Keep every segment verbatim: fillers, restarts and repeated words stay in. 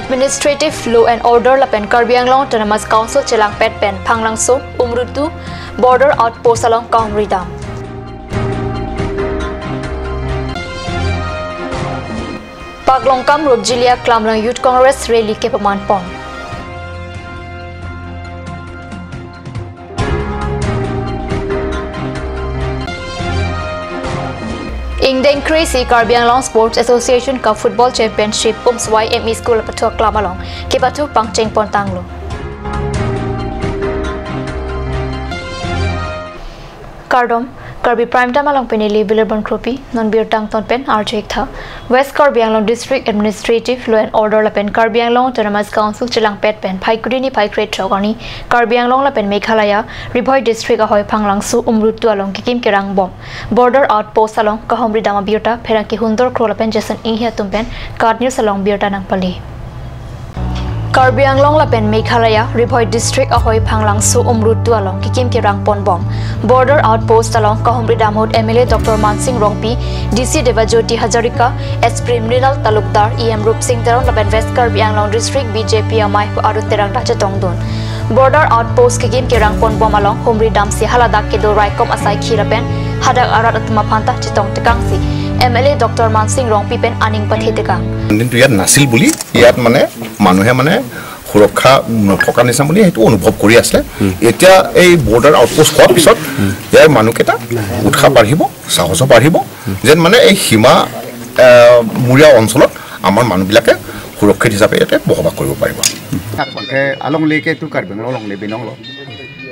Administrative Law and Order lapen Karbi Anglong Autonomous Council chelangpet pen Phanglangso Umrutu border outpost along kahumri dam. Paklongkam Rupjilia Klamlang Youth Congress rally kepaman pon. Ingdeng kre-isi Karbi Anglong Sports Association Cup Football Championship Umswai M E School apathu aklam along kepathu pangcheng pon tanglo. Kardom, Karbi Prime Time along pini Leviler Bonkropi, non birta angton pen arju-ik tha. West Karbi Anglong District Administrative Law and Order lapen Karbi Anglong Autonomous Council chelangpet pen Phaikuni niphai krethrok arni Karbi Anglong lapen Meghalaya Ri Bhoi District ahoi Phanglangso Umrutu along kekim kerang bom border outpost along kahumri dam abirta pherangke Hundor Kro lapen Jason Inghi atum pen KAT News along birta nangpale. Karbi Anglong lapen Meghalaya Ri Bhoi District ahoi Phanglangso Umrutu along kekim kerang pon bom border outpost along kahumri dam ahut M L A Doctor Mansing Rongpi, D C Debajyoti Hazarika, S P Mrinal Talukdar, E M Rupsing Teron lapen West Karbi Anglong District B J P amei Arun Terang ta chetongdun. Border outpost kekim kerang pon bom along humri damsi haladak kedo raikom asaikhi lapen hadak arat atum aphan ta chetong tekangsi M L A Doctor Mansing Rongpi pen aning pathe tekang. দিনটো ইয়াত নাছিল বুলি ইয়াত মানে মানুহে মানে সুৰক্ষা নথকা নিচিনা বুলি সেইটো অনুভৱ কৰি আছে। এতিয়া এই বৰ্ডাৰ আউটপোষ্ট হোৱাৰ পিছত ইয়াৰ মানুহকেইটা উৎসাহ বাঢ়িব, সাহসো বাঢ়িব, যেন মানে এই সীমা, আহ, মূৰীয়া অঞ্চলত আমাৰ মানুহবিলাকে সুৰক্ষিত হিচাপে ইয়াতে বসবাস কৰিব পাৰিব। Dak bangke alongle ke tu Karbi Anglong alongle binong lo.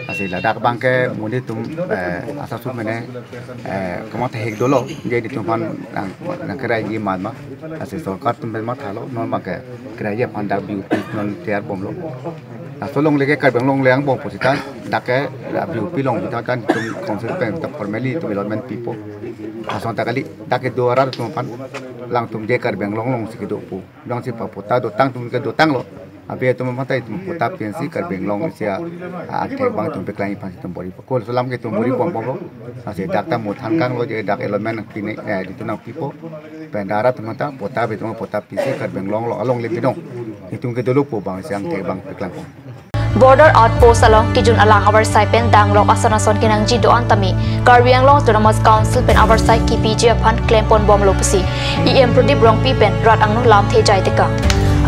Lasi ladak bangke monit atum, eh, asapso mene, eh, kamatha hek dolo, je netum aphan nang, nangkrai ji man ma. Lasi sorkar atum pen mathalo, non bangke krai ji aphan dak B O P non tiyar bomlo. Laso alongle ke Karbi Anglong alongle angbong pusita, dak ke B O P along pusita netum council pen ta formally netum allotment pipo. Lason ta kali, dak kedo arat atum aphan, alangtum je Karbi Anglong alongsi kedo pu. Jongsi papatta dotang atum ke dotanglo. Abe atum aphan ta itum patta pensi Karbi Anglong isi a, a, angthek abang atum paklang aphan itum bor-ipo. Kol selam ke itum bor-ibom bomlo. Lasi dak ta mo than kanglo je dak allotment nangpi ne, eh, netum nangpipo. Pen arat atum ta patta be atum patta pensi Karbi Anglong along, alongle binong. Itum ke dolo pu abangsi angthek abang paklangpo. Border outpost along kejun alang avarsai pen danglok ason ason kenangji do-an tame Karbi Anglong Autonomous Council pen avarsai kepiji aphan klem pon bomlo pusi E M Pradip Rongpi pen rat angno lamthe jai tekang.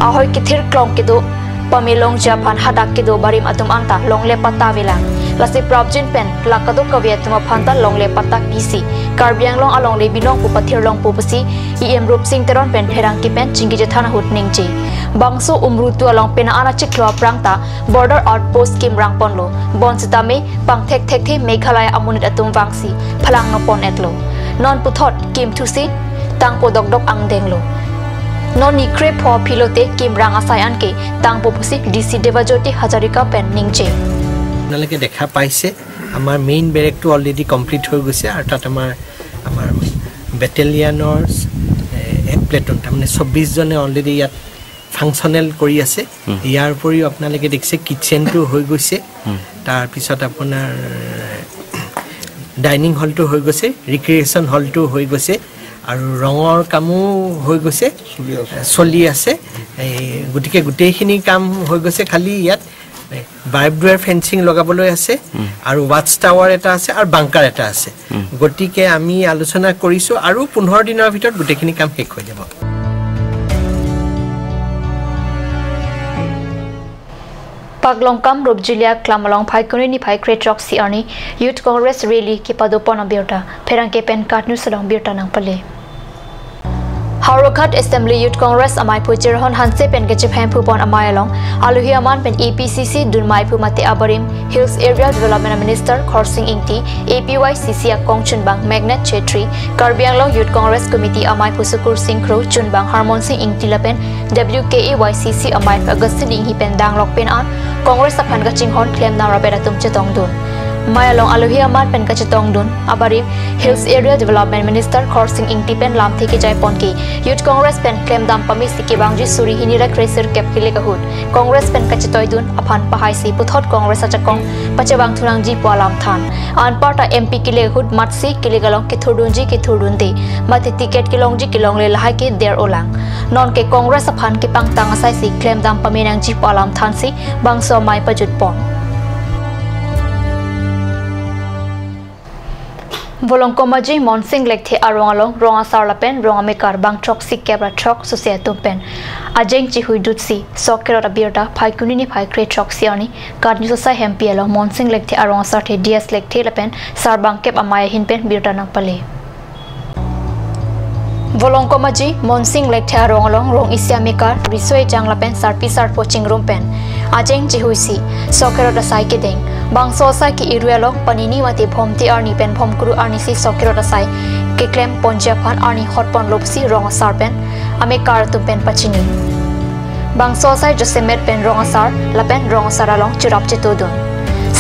Ahoi kethir klong kedo pamelongji aphan hadak kedo barim atum anta longle patta avelang. Lasi prapjin pen la kadokave atum aphan ta longle patta pisi Karbi Anglong alongle binong pu pathir longpo pusi E M Rupsing Teron pen pherangke pen chingki chethan ahut ningje. Bangso Umrutu along pena ana chiklo aphrang ta border outpost kimrang ponlo. Bonsitame pangthek thekthe Meghalaya amonit atum vangsi phalangno pon-etlo. Non puthot kimthusi tangpo dokdok angdenglo. Non ni krepho aphi lote kimrang asai anke tangpo pusi D C Debajyoti Hazarika pen ningje. আপোনালোকে দেখা পাইছে, আমাৰ মেইন বেৰেকটো already complete হৈ গৈছে আৰু তাত আমাৰ, আমাৰ বেটেলিয়ানৰ, এ, এক প্লেটুন, তাৰমানে চৌব্বিছ জনে অলৰেডি ইয়াত ফাংচনেল কৰি আছে। হুম। ইয়াৰ উপৰিও আপোনালোকে দেখিছে কিটচেনটো হৈ গৈছে, হুম। তাৰপিছত আপোনাৰ ডাইনিং হলটো হৈ গৈছে, ৰিক্ৰিয়েশ্যন হলটো হৈ গৈছে আৰু ৰঙৰ কামো হৈ গৈছে, চলি আছে। চলি আছে। এই গতিকে গোটেইখিনি কাম হৈ গৈছে, খালি ইয়াত বাৰ্বড ৱায়াৰ ফেঞ্চিং লগাবলৈ আছে হুম। আৰু ৱাটছ টাৱাৰ এটা আছে আৰু বাংকাৰ এটা আছে। হুম। গতিকে আমি আলোচনা কৰিছোঁ আৰু পোন্ধৰ দিনৰ ভিতৰত গোটেইখিনি কাম শেষ হৈ যাব। Paklongkam Rupjilia Klam along Phaikuni niphai krethrok isi arni Youth Congress rally kepado pon abirta pherangke pen KAT News along birta nangpale. Howraghat Assembly Youth Congress amaiphu Chirhon Hanse pen kachephem phupon amei along alohi aman pen A P C C dunmaiphu mate abarim Hills Area Development Minister Khorsing Ingti, A P Y C C akong chunbang Magnet Chetri, Karbi Anglong Youth Congress Committee amaiphu Sukursing Kro, chunbang Harmonsing Ingti lapen W K A Y C C amaiphu Augustine Inghi pen danglok pen an Congress aphan kachinghon klemnam rapet atum chetongdun. Amei along alohi amat pen kachetongdun abarim Hills Area Development Minister Khorsing Engti pen lamthe kejai pon ke Youth Congress pen klemdam pamesi kevangji suri hini ra kresirkep kilik ahut Congress pen kachetoidun aphan pahaisi puthot Congress ajakong pachevang thunangji pu alam than. Anparta M P kilik ahut matsi kilik along kethurdunji kethurdunde mate ticket kelongji kelongle lahai ke der-olang. Nonke Congress aphan kepangtang asaisi klemdam pamenangji pu alam thansi bangso amei pajut pon. Volongkom Aji Monsing Lekthe arong along rong asar lapen rong amekar bang throksikep ra throk susi atum pen ajeng chihuidutsi sok kerot abirta Phaikuni niphai kre throksi arni Katniso Sai Hempi along Monsing Lekthe arong asarthe D S Lekthe lapen sarbangkep amei ahin pen birta nangpale. Volongkom Aji Monsing Lekthe arong along rong isi amekar riso ejang lapen sarpi sarpo chingrum pen ajeng chihuisi sok kerot asai kedeng. Bangso asai ke irui along panini mate Bhomti arni pen Bhomkuru arnisi sok kerot asai keklem ponji aphan arni hot ponlo pusi rong asar pen amekar atum pen pachini. Bangso asai jasemet pen rong asar lapen rong asar along chirap chetodun.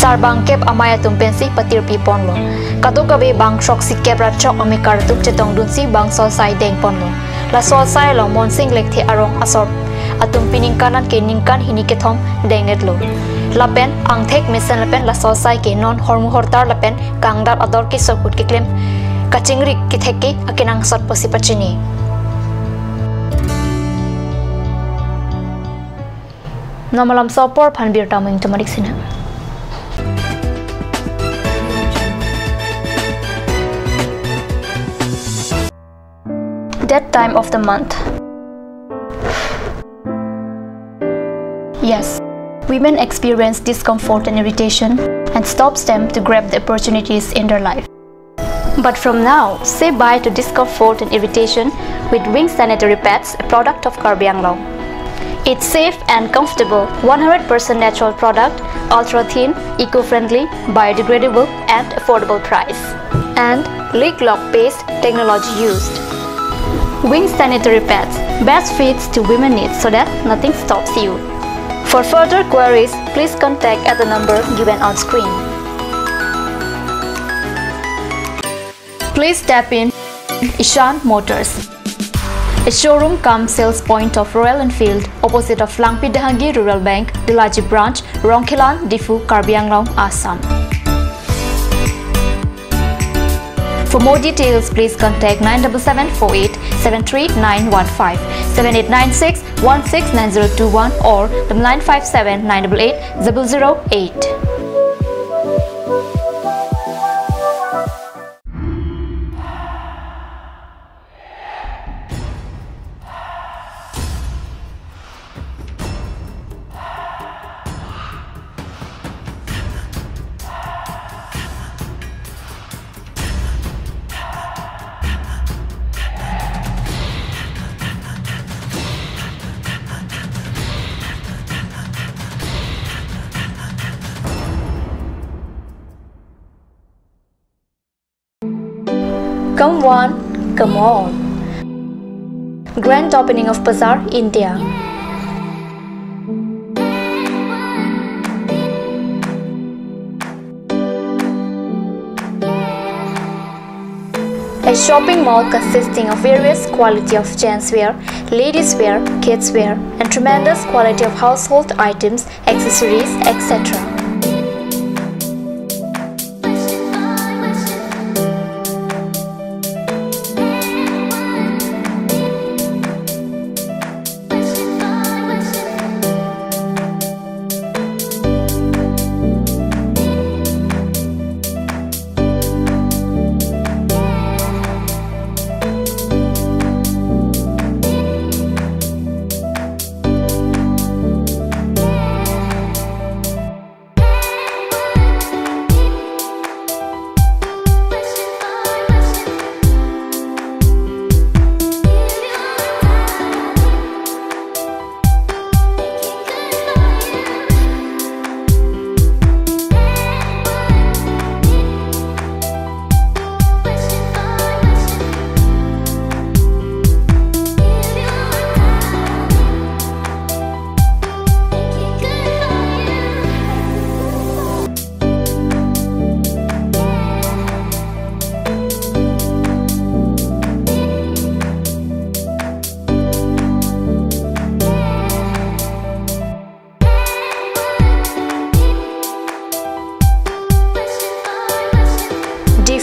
Sarbangkep amei atum pensi patirpi ponlo. Kadokave bang throksikep ra throk amekar atum chetongdunsi bangso asai deng ponlo. Laso asai along Monsing Lekthe arong asor atum piningkan an ke ningkan hini kethom dengnetlo. Lapen angthek mesen lapen laso asai ke non hormu hortar lapen kangdat ador kesok ahut keklem kachingri kethek ke akenangsot pusi pachini. Non malomso apor aphan birta mo ingtum adik sina. Dead time of the month. Yes, women experience discomfort and irritation and stops them to grab the opportunities in their life. But from now, say bye to discomfort and irritation with Wings Sanitary Pads, a product of Karbi Anglong. It's safe and comfortable, one hundred percent natural product, ultra thin, eco-friendly, biodegradable, and affordable price. And leak lock paste technology used. Wings Sanitary Pads, best fits to women needs so that nothing stops you. For further queries, please contact at the number given on screen. Please tap in Ishan Motors, a showroom cum sales point of Royal Enfield, opposite of Langpi Dehangi Rural Bank, Delaji Branch, Rongkhelan, Diphu, Karbi Anglong, Assam. For more details, please contact nine double seven four eight seven three nine one five, seven eight nine six one six nine zero two one or the nine five seven nine eight eight zero zero eight. Come one, come all. Grand opening of Bazaar, India. A shopping mall consisting of various quality of gents wear, ladies wear, kids wear, and tremendous quality of household items, accessories, et cetera.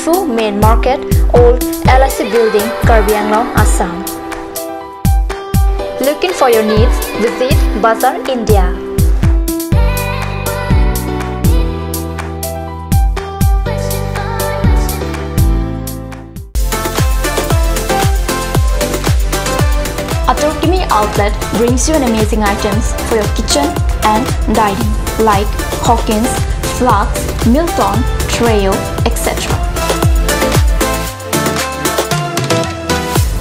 Diphu Main Market, Old L I C Building, Karbi Anglong, Assam. Looking for your needs? Visit Bazar India. Atur Kimi Outlet brings you an amazing items for your kitchen and dining, like Hawkins, Flax, Milton, Trio, et cetera.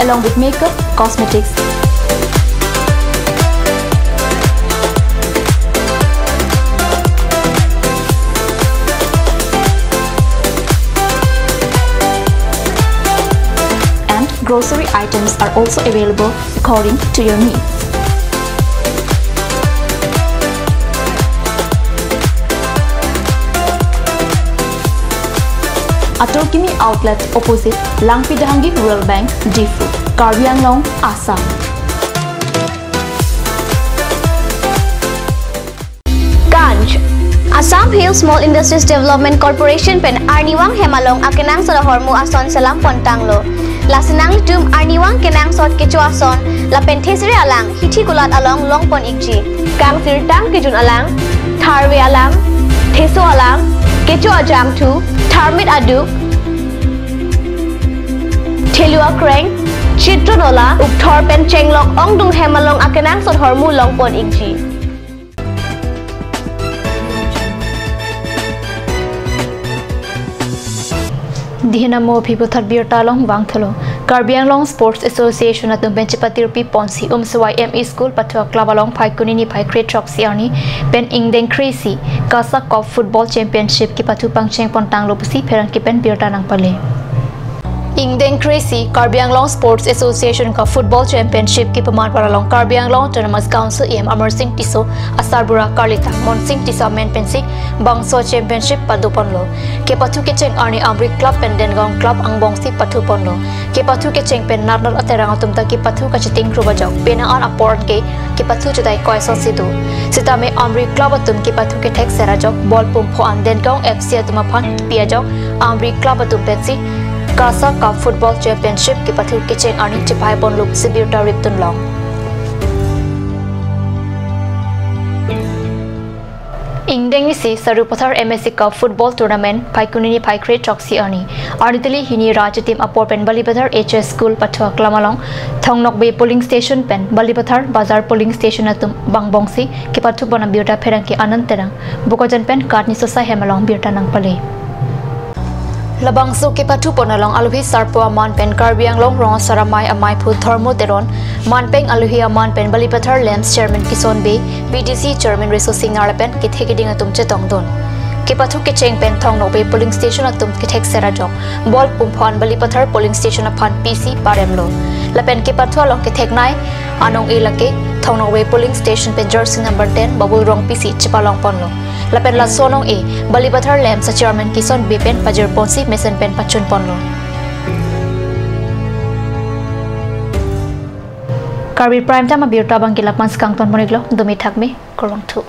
Along with makeup, cosmetics, and grocery items are also available according to your needs. Atur Kimi Outlet, opposite Langpi Dehangi Rural Bank, Diphu, Karbi Anglong, Assam. Kanch. Assam Hill Small Industries Development Corporation pen arnivang hem along akenangsot ahormu ason selam pontanglo. Lasi nanglitum arnivang kenangsot kecho ason lapen thesere alang hithi kulat along longpon ikji. Kangsirtang kejun alang, tharve alang, theso alang, kecho ajangthu, tharmit aduk, thelu akreng, chitron ola, ukthor pen chenglok ongdung hem along akenangsot ahormu longpon ikji. Dihina mo aphi puthot birta along vangthulo. Karbi Anglong Sports Association atum pen chepatirpi ponsi Umswai M E School pathu a-club along Phaikuni niphai kre throksi arni pen ingdeng kre-isi CASA Cup Football Championship kepathu pangcheng pontanglo pusi pherangke pen birta nangpale. Ingdeng kre-isi Karbi Anglong Sports Association ka Football Championship kepaman apor along Karbi Anglong Autonomous Council E M Amarsing Tisso, asarbura karlitang Monsing Tisso amen pensi bangso championship padoponlo. Kepathu kecheng arni Amri Club pen Dengaon Club angbongsi pathuponlo. Kepathu kecheng pen natnat aterang atum ta kepathu kachiting rup ajok, penang an apor ke kepathu chudai koi asonsi do. Sitame Amri Club atum kepathu kethek ser ajok, ball pumpho an Dengaon F C atum aphan pi ajok, Amri Club atum pensi CASA Cup Football Championship kepathu kecheng arni chephai ponlo pusi birta ripdunlong. Ingdeng isi Sarupathar M S C Cup Football Tournament Phaikuni niphai kre throksi arni, arnitili hini ra achitim apor pen Balipathar H S School pathu a-club along Thong Nokbe Polling Station pen Balipathar Bazar Polling Station atum angbongsi kepathu pon abirta pherangke Anand Terang, Bokajan pen Katni Sosai hem along birta nangpale. Labangso kepathu pon along alohi sarpo aman pen Karbi Anglong Rong Asar Amei amaiphu Dhormo Teron, manpeng alohi aman pen Balipathar LAMPS Chairman Kison Bey, B D C Chairman Riso Singnar lapen kethe keding atum chetongdun. Kepathu kecheng pen Thong Nokbe Polling Station atum kethek ser ajok, ball pumpho an Balipathar Polling Station aphan pisi paremlo. Lapen kepathu along ketheknei anong-e lake Thong Nokbe Polling Station pen jersey number ten Babul Rongpi si chepalong ponlo. Lapen laso anong-e Balipathar LAMPS a-Chairman Kison Bey pen pajir ponsi mesen pen pachun ponlo. Karbi Prime Time abirta abang ke la-an si kangton pon iklo, dumi thakme, kurvangthu.